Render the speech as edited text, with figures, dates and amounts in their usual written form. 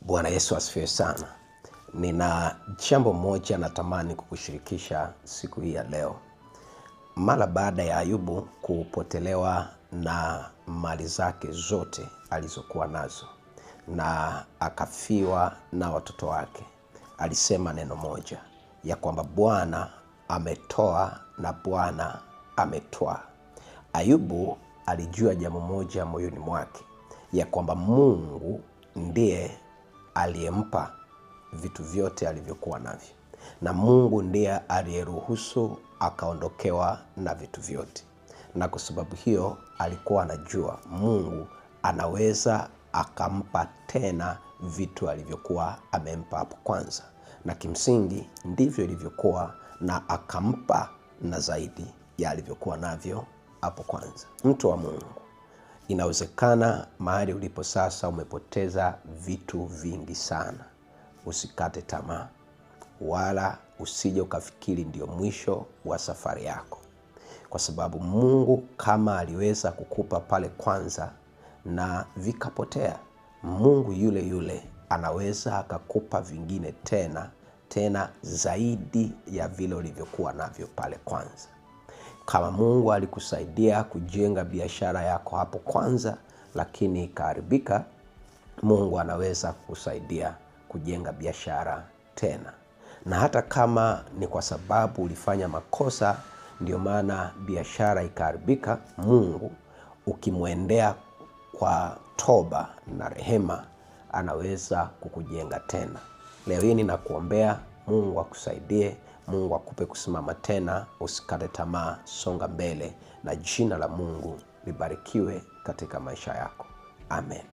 Bwana Yesu asifiwe sana. Nina jambo moja natamani kukushirikisha siku hii ya leo. Mara baada ya Ayubu kupotelewa na mali zake zote alizokuwa nazo na akafiwa na watoto wake, alisema neno moja ya kwamba Bwana ametoa na Bwana ametwaa. Ayubu alijua jambo moja moyoni mwake, ya kwamba Mungu ndiye aliyempa vitu vyote alivyokuwa navyo, na Mungu ndiye aliyeruhusu akaondokewa na vitu vyote. Na kwa sababu hiyo alikuwa anajua Mungu anaweza akampa tena vitu alivyokuwa amempa hapo kwanza, na kimsingi ndivyo ilivyokuwa, na akampa na zaidi ya alivyokuwa navyo hapo kwanza. Mtu wa Mungu, inawezekana mahali ulipo sasa umepoteza vitu vingi sana. Usikate tamaa, wala usije ukafikiri ndio mwisho wa safari yako, kwa sababu Mungu kama aliweza kukupa pale kwanza na vikapotea, Mungu yule yule anaweza akakupa vingine tena tena zaidi ya vile ulivyokuwa navyo pale kwanza. Kama Mungu alikusaidia kujenga biashara yako hapo kwanza lakini ikaharibika, Mungu anaweza kukusaidia kujenga biashara tena. Na hata kama ni kwa sababu ulifanya makosa ndio maana biashara ikaharibika, Mungu ukimwendea kwa toba na rehema anaweza kukujenga tena. Leo hii ninakuombea Mungu akusaidie, Mungu akupe kusimama tena, usikate tamaa, songa mbele, na jina la Mungu libarikiwe katika maisha yako. Amen.